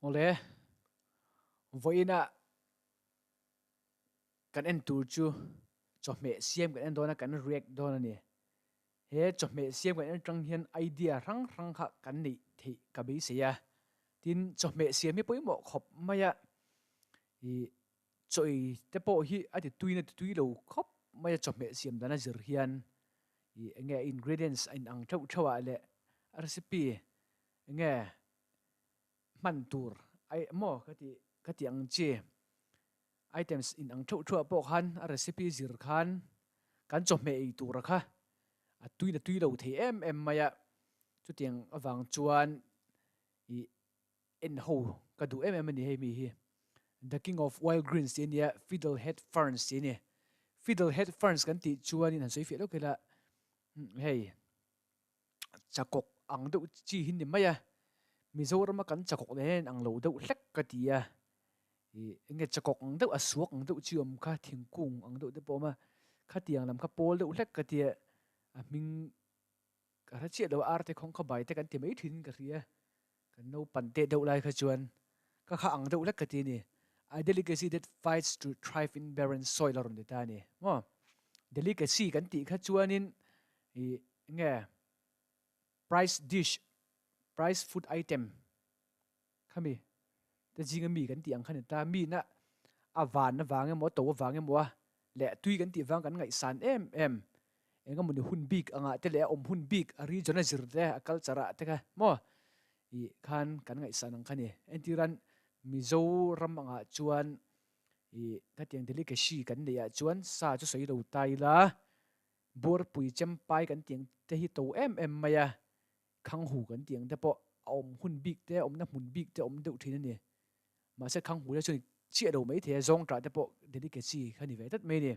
Awle, vawiinah kan en tur chu chawhmeh siam kan en dawn a, kan react dawn a ni. He chawhmeh siam kan en atang hian idea hrang hrang kha kan neih theih ka beisei a. Tin, chawhmeh siam hi pawimawh khawp mai a, ih chawi te pawh hi a ti tuina ti tui lo khawp mai a chawhmeh siam dan a zir hian ih eng nge ingredients a inang theuh theuh ah leh a recipe eng nge hman tur ai maw ka tih ka tih ang chi items inang theuh theuh ah pawh khan a recipe zir khan kan chawhmeh ei tur a kha a tuina tui lo thei em em mai a chutiang avang chuan ih En ho ka duh em em a ni hei mi hi. The king of wild greens tih a nia, fiddle head ferns tih a ni. Fiddle head ferns kan tih chuanin han sawi fiah lawk ila, hei chakawk ang deuh chi hi ni mai a, Mizorama kan chakawk nen hian ang lo deuh hlek ka ti a. Ih eng nge chakawk ang deuh a suak ang deuh chi awm kha, thingkung ang deuh te pawh a awm a, khatiang lam kha pawl deuh hlek ka ti a, a hming Ka hre chiah lo a, arte khawng kha bai te kan ti mai thin ka hria. Kan naupan teh deuh lai kha chuan ka kha ang deuh hlek ka ti a ni. A delicacy that fights to thrive in barren soil a rawn ti ta a ni. Maw? Delicacy kan tih kha chuanin ih nge price dish, price food item khami te zinga mi kan tih ang kha ni ta. Mi na a van avang emaw a to avang emaw a leh tui kan tih vang kan ngaihsan em em. Eng emawni hun bik angah te leh a awm hun bik a region a zir te a culture ah te kha maw ih khan kan ngaihsan ang kha ni. Entiran Mizoram angah chuan ih khatiang delicacy kan neih ah chuan sa chu sawi lo ta ila buarpui chempai kan tih ang te hi to em em mai a. Khanghu kan tih ang te pawh a awm hun bik te, awmna hmun bik te awm deuh thin a ni. Mahse Khanghu te chuan chiah lo mai thei a, zawngṭah te pawh delicacy kha ni ve tlat mai a ni.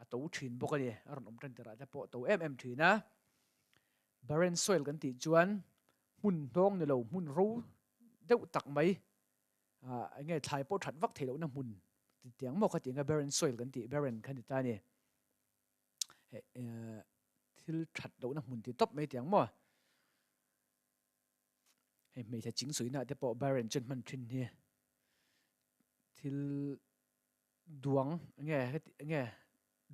A to thin bawk a ni, a rawn awm tan tirah te pawh a to em em thin a. Barren soil kan tih chuan hmun hnawng ni lo, hmun ro deuh tak mai, eng nge thlai pawh that vak theih lohna hmun tiang maw kha tih ang kha barren soil kan tih, barren kha ni ta a ni. Thil that lohna hmun ti tawp mai tiang maw? Hei hmeichhe ching suihna te pawh Byron chuan hman thin hi thil duang nge nge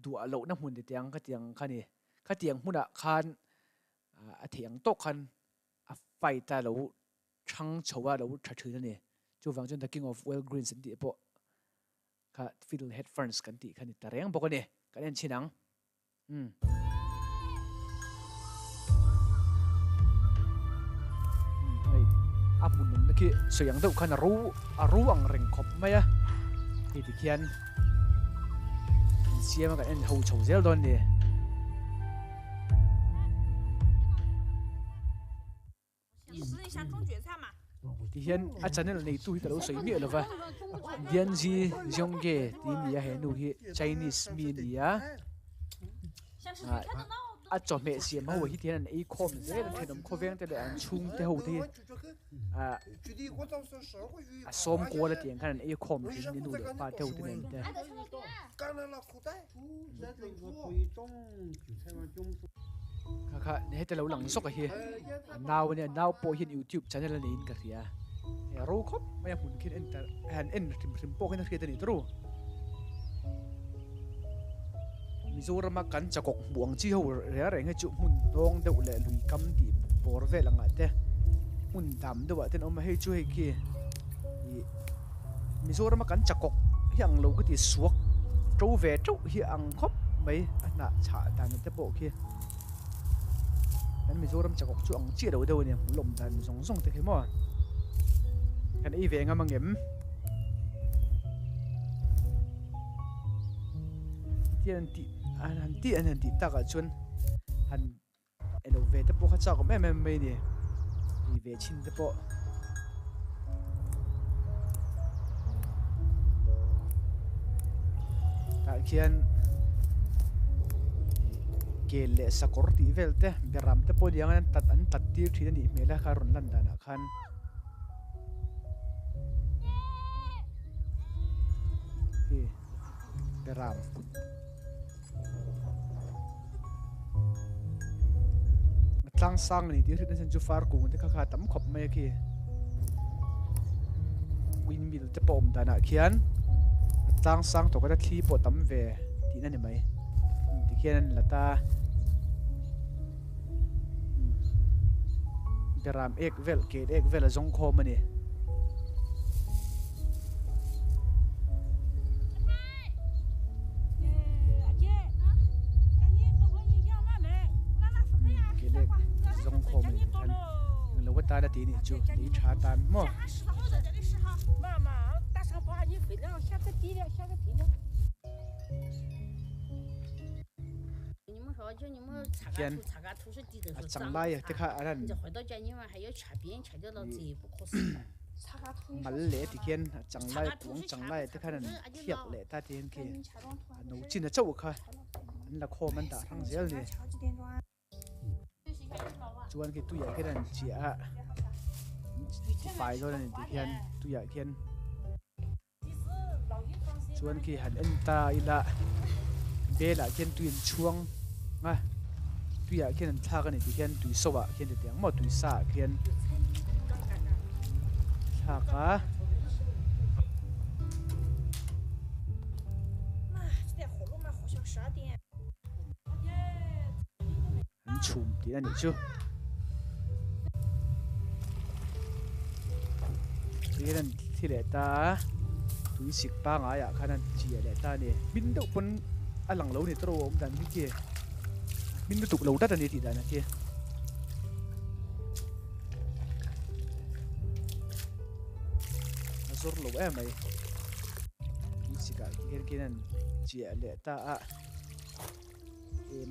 duah lohna hmun ti tiang khatiang kha ni. Khatiang hmunah khan a theih ang tawk khan a fight a lo thang chho a lo tha thin a ni. Chuvang chuan the king of wild greens an tih pawh Kha fiddle head ferns kan tih kha ni ta reng bawk a ni. Kan en chhin ang. Umm. Hei a hmun awmna khi sawi ang deuh khan a ro a ro ang reng khawp mai a. Hei ti khian insiam a kan en ho chho zel dawn a ni. Ti hian a channel neitu hi ka lo sawi miah lova Dianzi Zhongge tih a ni a he nu hi Chinese mi a ni a a chawhmeh siam ho hi ti hian an ei khawm zel a thenawm khawveng te leh an chhung te ho te hi a sawm kual a tih ang khan an ei khawm thin a ni nu leh pa te ho te nen te. Kha kha heta lo lang zawk a hi a nau ania nau pawh hian youtube channel a neiin ka hria hei a ro khawp mai a hmun khian en ta han en hrim hrim pawh khian a hriat a ni tawrh u Mizorama kan chakawk hmuh ang chi ho reng reng hi chu hmun hnawng deuh leh lui kam tih bawr vel angah te hmun dam deuh ah te an awm a hei chu hei khi ih Mizorama kan chakawk hi ang lo ka ti suak to ve teuh hi ang khawp mai a hnah chhah dan te pawh khi kan Mizoram chakawk chu ang chiah lo deuh a ni hmu lawm dan zawng zawng te khi maw kan ei ve ngam angem tian an tih an han tih an han tih takah chuan han Elo ve te pawh kha chak awm em em mai a ni. Ei ve chhin te pawh. Tah khian kel leh sakawr tih vel te beram te pawh aniang an tat an tat tir thin a nih hmel a kha rawn lan danah khan. Beram. Tlang sang a ni tih a hriat nasa chu far kung te kha kha a tam khawp mai a khi. Windmill te pawh awm danah khian a tlang sang tawk a thli pawh tam ve tihna a ni mai. Tikhian an la ta. Beram ek vel kel ek vel a zawng khawm a ni. Kel ek zawng khawm a ni tikhan englo atan a ti nih chu lei tha tan maw. Hian a chang lai te kha an han mal leh ti khian a chang lai kuang chang lai te khan an thiak leh ta ti hian khi a no chin a chauh kha an la khawm an dah hrang zel a ni. Chuan khi tuiah khian an chiah a tifai dawn a ni ti khian tuiah khian. Chuan khi han en ta ila belah khian tui an chhuang a tuiah khian an thlak a ni tih khian tui so ah khian ti teh ang maw tui sa ah khian thlak a. An chhum tih a nih chu. Tuiin an thli leh ta a, tui sik pangai ah khan an chiah leh ta a ni. Hmin deuh pawn a lang lo ni tawrh a awm dan hi khi hmin lutuk lo tlat a ni tih dan a khi. A zawr lo em mai. Tui sik ah hian khian an chiah leh ta a.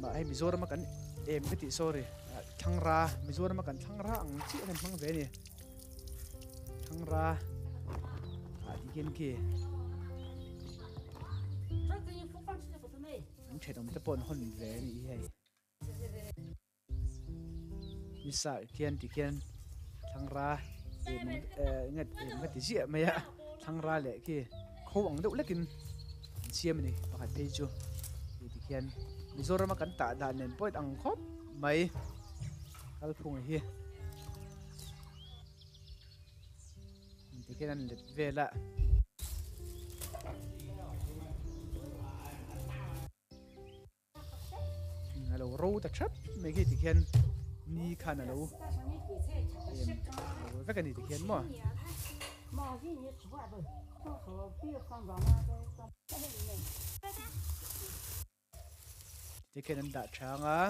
Mah hei Mizoram a kan em ka tih sorry thlangra Mizoram a kan thlangra ang chiah an hmang ve a ni thlangra ah ti khian khi an thenawm te pawh an hawn ve a nih hi hei. Nisa khian ti khian thlangra em nge em ka ti ziah mai a thlangra leh khi kho ang deuh lekin an siam a ni pakhat phei chu hei ti khian Mizoram a kan tah dan nen pawh ang khawp mai kalphung hi ti khian an let vel a. A lo ro ta thap mai khi tikhian ni khan a lo em lo vek a ni tikhian maw. Tikhian an dah chang a.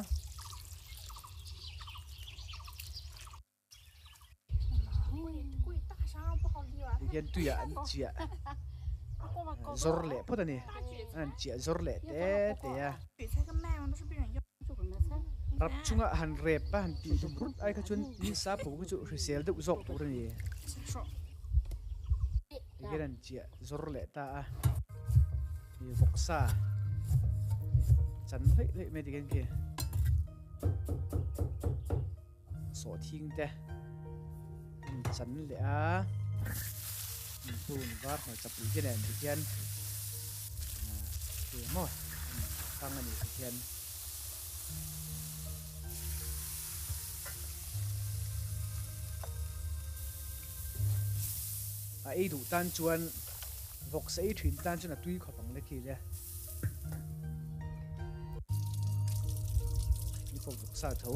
Tihian tuiah an chiah zawr leh phawt a ni an chiah zawr leh te te a rap chunga han rep a han tih dum rut ai kha chuan nisa pho kha chu hrisel deuh zawk tur a ni tihian an chiah zawr leh ta a vawksa chan hlei hlei mai tikhian khi. Sawhthing te an chan leh a, tun var hmarcha pui te nen ti hian eng emaw an kang a ni ti hian. A ei duh tan chuan vawksa ei thin tan chuan a tui khawp ang le khi le. Ni pawh vawksa tho.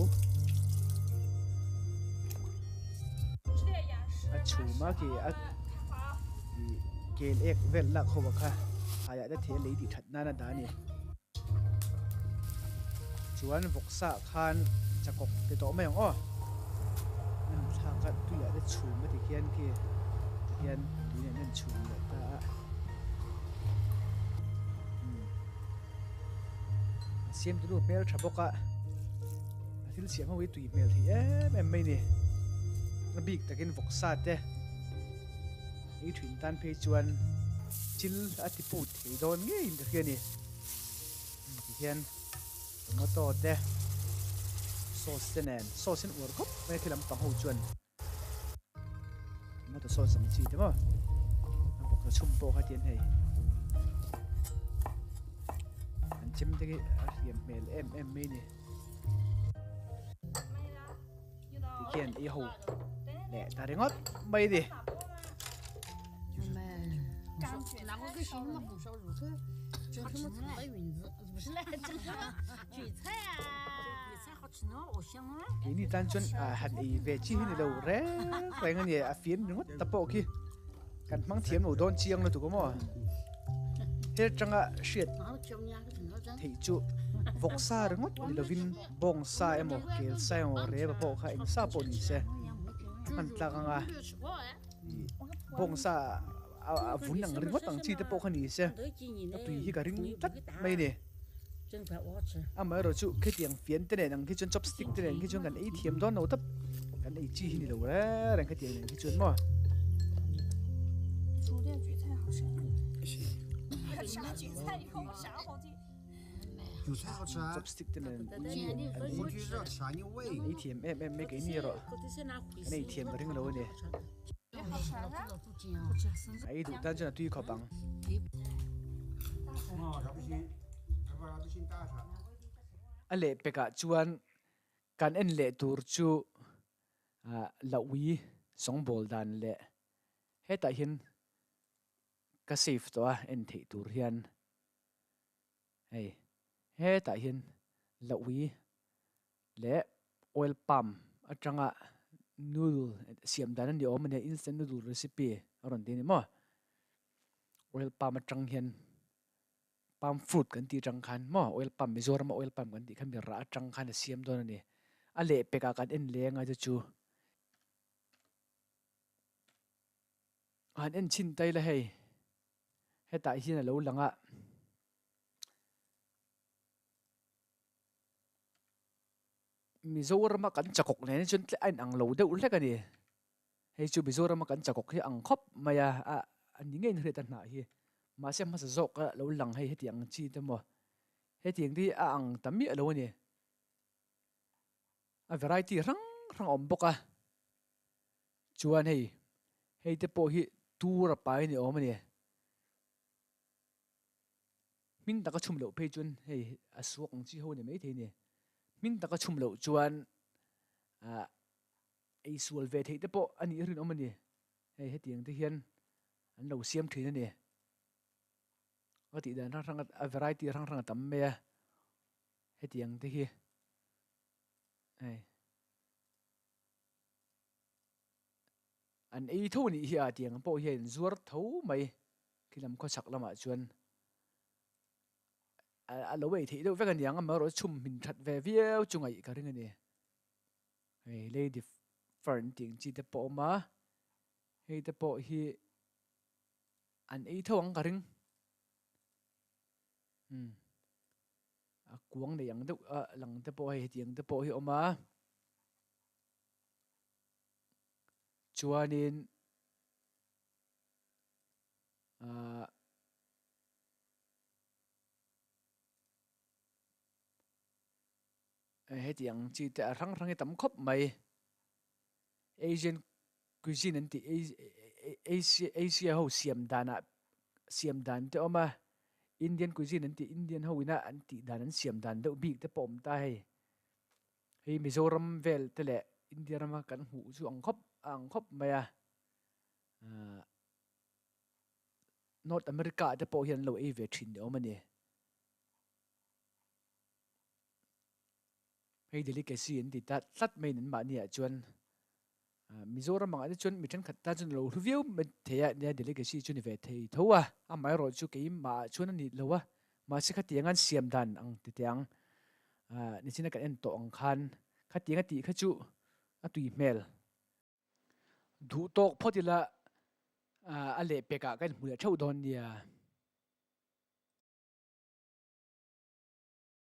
A chhum a khi a kel ek vel lak ho a kha haiah te thei a lei tih that nan a dah a ni. Chuan vawksa khan chakawk ti tawh mai ang aw. An thlak a tuiah te chhum a ti khian khi tihian tui nen an chhum leh ta a. A siam turu hmel tha bawk a a thil siam ho hi tui hmel thei em em mai ni a bik takin vawksa te ei thin tan phei chuan chil a ti put thei dawn ngeiin ka hria a ni tihian tomato te sauce te nen sauce in uar khawp mai a khi lampang ho chuan. Tomato sauce ang chi te maw a bawk la chhum pawh kha tian hei an chem te khi a hliam hmel em em mai ni. Khian ei ho leh ta ringawt mai a ni. Keini tan chuan han ei ve chi hi ni lo reng reng a ni, a fian ringawt ta pawh khi kan hmang thiam lo dawn chiang lutuk a maw. Hel tanga hriat theih chu vawksa ringawt ni lovin bawngsa emaw kelsa emaw reba pawh kha engsa pawh ni se a hman tlak anga bawngsa a vun ang ringawt ang chi te pawh kha ni se a tui hi ka ring tlat mai a ni. Amaherawh chu khitiang fian te nen ang khi chuan chopstick te nen khi chuan kan ei thiam dawn lo tawp kan ei chi hi ni lo reng reng khitiang nen khi chuan maw. Chopstick te nen an ei thiam em em mai keini erawh kan ei thiam ka ring lo a ni. A ei duh tan chuan a tui khawp ang. A lehpekah chuan kan en leh tur chu Laui sawngbawl dan leh hetah hian ka save tawh a en theih tur hian hei hetah hian Laui leh oil palm atanga noodle siam dan a ni awm a nia instant noodle recipe a rawn ti a ni maw oil palm atang hian palm fruit kan tih atang khan maw oil palm Mizoram a oil palm kan tih kha mi rah atang khan a siam dawn a ni a lehpek ah kan en leng a chu chu han en chhin ta ila hei hetah hian a lo lang a. Mizorama kan chakawk nen hi chuan tleh a inang lo deuh hlek a ni. Hei chu Mizorama kan chakawk hi ang khawp mai a, a a ni ngeiin hriat a hnah hi. Mahse hmasa zawk a lo lang hei heti ang chi te maw. Hetiang te hi a ang ta miah lo a ni. A variety hrang hrang a awm bawk a. Chuan hei, hei te pawh hi tur a pai ni awm a ni. Hming taka chhum loh phei chuan hei a suak ang chi ho a ni maithei a ni. Hming taka chhum loh chuan ah ei sual ve theih te pawh a nih rinawm a ni. Hei hetiang te hian an lo siam thin a ni. A tih dan hrang hrang a variety hrang hrang a tam mai a hetiang te hi hei. An ei tho nih hi a tiang pawh hian zuar tho mai khi lam khawchhak lamah chuan a lo ei theih deuh vek a niang amaherawh chhum hmin that ve viau chu ngaih ka ring a ni. Hei lady fern tih ang chi te pawh a awm a, hei te pawh hi an ei tho ang ka ring. Umm a kuang nei ang deuh a lang te pawh hei hetiang te pawh hi a awm a. Chuanin ahh heti ang chi te a hrang hrang hi tam khawp mai. Asian cuisine an tih Asia ho siam danah siam dan te awm a, Indian cuisine an tih Indian ho ina an tih dan an siam dan deuh bik te pawh awm ta hei. Hei Mizoram vel te leh India rama kan hmuh chu ang khawp a ang khawp mai a, ahh North America ah te pawh hian an lo ei ve thin ni awm a ni. Hei delicacy an ti ta tlat mai in mahni ah chuan Mizoram angah te chuan mi thenkhat tan chuan a lo hlu viau mai thei a nia delicacy chu ni ve thei tho a, amaherawh chu keimah ah chuan a ni lo a, mahse khatiang an siam dan ang ti teh ang nichina kan en tawh ang khan khatiang a tih kha chu a tui hmel. Duh tawk phawt ila a lehpekah ka inhmu leh theuh dawn nia.